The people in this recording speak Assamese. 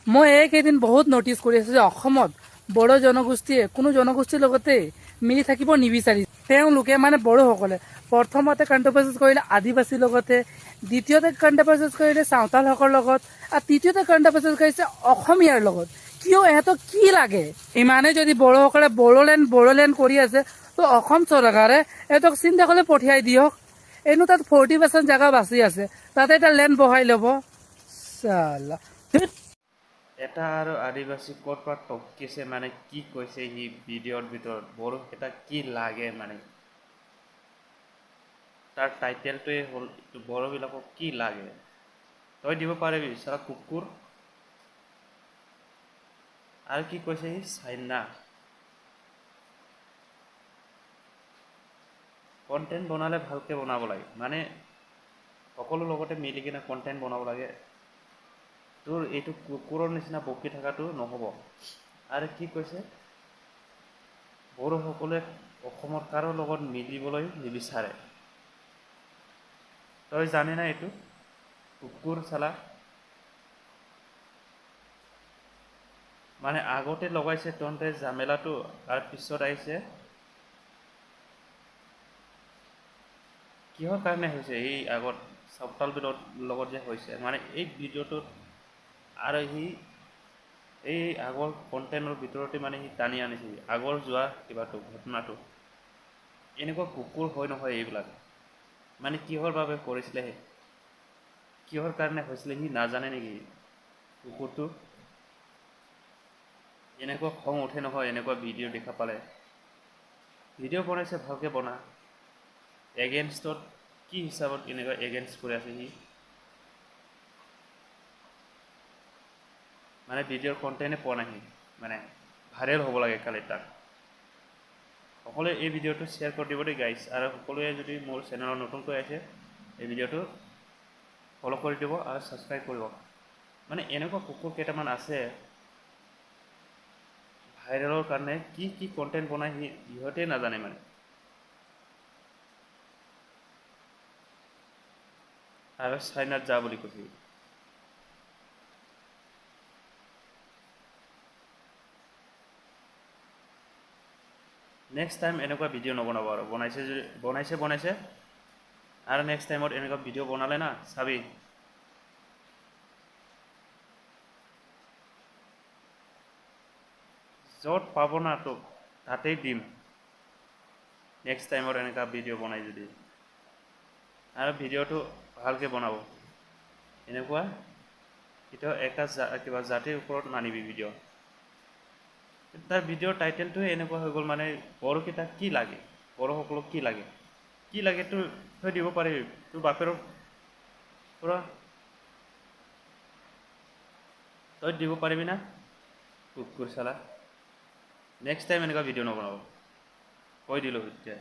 মই এইকেইদিন বহুত ন'টিচ কৰি আছোঁ যে অসমত বড়ো জনগোষ্ঠীয়ে কোনো জনগোষ্ঠীৰ লগতে মিলি থাকিব নিবিচাৰি। তেওঁলোকে মানে বড়োসকলে প্ৰথমতে কণ্ট্ৰভাৰ্চিজ কৰিলে আদিবাসীৰ লগতে, দ্বিতীয়তে কণ্ট্ৰভাৰ্চিজ কৰিলে চাওতালসকলৰ লগত, আৰু তৃতীয়তে কণ্ট্ৰভাৰ্চিজ কৰিছে অসমীয়াৰ লগত। কিয়, ইহঁতক কি লাগে? ইমানে যদি বড়োসকলে বড়োলেণ্ড বড়োলেণ্ড কৰি আছে, তো অসম চৰকাৰে ইহঁতক চীন দেশলৈ পঠিয়াই দিয়ক। এনেও তাত 40% জেগা বাচি আছে, তাতে এটা লেণ্ড বহাই ল'ব। চালা। এটা আৰু আদিবাসী ক'ৰ পৰা টপকিছে, মানে কি কৈছে সি ভিডিঅ'ৰ ভিতৰত, বড়োকেইটা কি লাগে, মানে তাৰ টাইটেলটোৱে হ'ল বড়োবিলাকক কি লাগে। তই দিব পাৰিবি চালা কুকুৰ। আৰু কি কৈছে সি, চাইনা কণ্টেণ্ট বনালে ভালকৈ বনাব লাগে, মানে সকলো লগতে মিলি কিনে কণ্টেণ্ট বনাব লাগে। তোৰ এইটো কুকুৰৰ নিচিনা বকি থকাটো নহ'ব। আৰু কি কৈছে, বড়োসকলে অসমৰ কাৰো লগত মিলিবলৈ নিবিচাৰে। তই জানে না এইটো কুকুৰ চালা। মানে আগতে লগাইছে তহঁতে ঝামেলাটো, আৰু পিছত আহিছে কিহৰ কাৰণে হৈছে এই আগত চাওতাল বিলৰ লগত যে হৈছে, মানে এই ভিডিঅ'টোত আৰু সি এই আগৰ কণ্টেণ্টৰ ভিতৰতে মানে সি টানি আনিছে আগৰ যোৱা কিবাটো ঘটনাটো। এনেকুৱা কুকুৰ হয় নহয় এইবিলাক, মানে কিহৰ বাবে কৰিছিলে, সেই কিহৰ কাৰণে হৈছিলে সি নাজানে নেকি কুকুৰটো। এনেকুৱা খং উঠে নহয় এনেকুৱা ভিডিঅ' দেখা পালে। ভিডিঅ' বনাইছে ভালকৈ বনা, এগেইনষ্টত কি হিচাপত এনেকুৱা এগেইনষ্ট কৰি আছে সি, মানে ভিডিঅ'ৰ কণ্টেণ্টে পোৱা নাই সি, মানে ভাইৰেল হ'ব লাগে খালি তাক। সকলোৱে এই ভিডিঅ'টো শ্বেয়াৰ কৰি দিব দেই গাইজ, আৰু সকলোৱে যদি মোৰ চেনেলত নতুনকৈ আহিছে এই ভিডিঅ'টো ফ'ল' কৰি দিব আৰু ছাবস্ক্ৰাইব কৰিব। মানে এনেকুৱা কুকুৰ কেইটামান আছে ভাইৰেলৰ কাৰণে কি কি কণ্টেণ্ট বনাই সি ইহঁতে নাজানে মানে। আৰু চাইনাত যা বুলি কৈছে। নেক্সট টাইম এনেকুৱা ভিডিঅ' নবনাব আৰু, বনাইছে যদি বনাইছে বনাইছে আৰু নেক্সট টাইমত এনেকুৱা ভিডিঅ' বনালে না চাবি। য'ত পাব না তোক তাতেই দিম নেক্সট টাইমত এনেকুৱা ভিডিঅ' বনাই যদি। আৰু ভিডিঅ'টো ভালকৈ বনাব, এনেকুৱা কেতিয়াও এটা কিবা জাতিৰ ওপৰত নানিবি ভিডিঅ'। তাৰ ভিডিঅ'ৰ টাইটেলটোৱে এনেকুৱা হৈ গ'ল, মানে বড়োকেইটাক কি লাগে, বড়োসকলক কি লাগে, কি লাগে তোৰ তই দিব পাৰিবি, তোৰ বাপেৰৰ পৰা তই দিব পাৰিবি না কুকুৰ চালা। নেক্সট টাইম এনেকুৱা ভিডিঅ' নবনাব, কৈ দিলোঁ এতিয়া।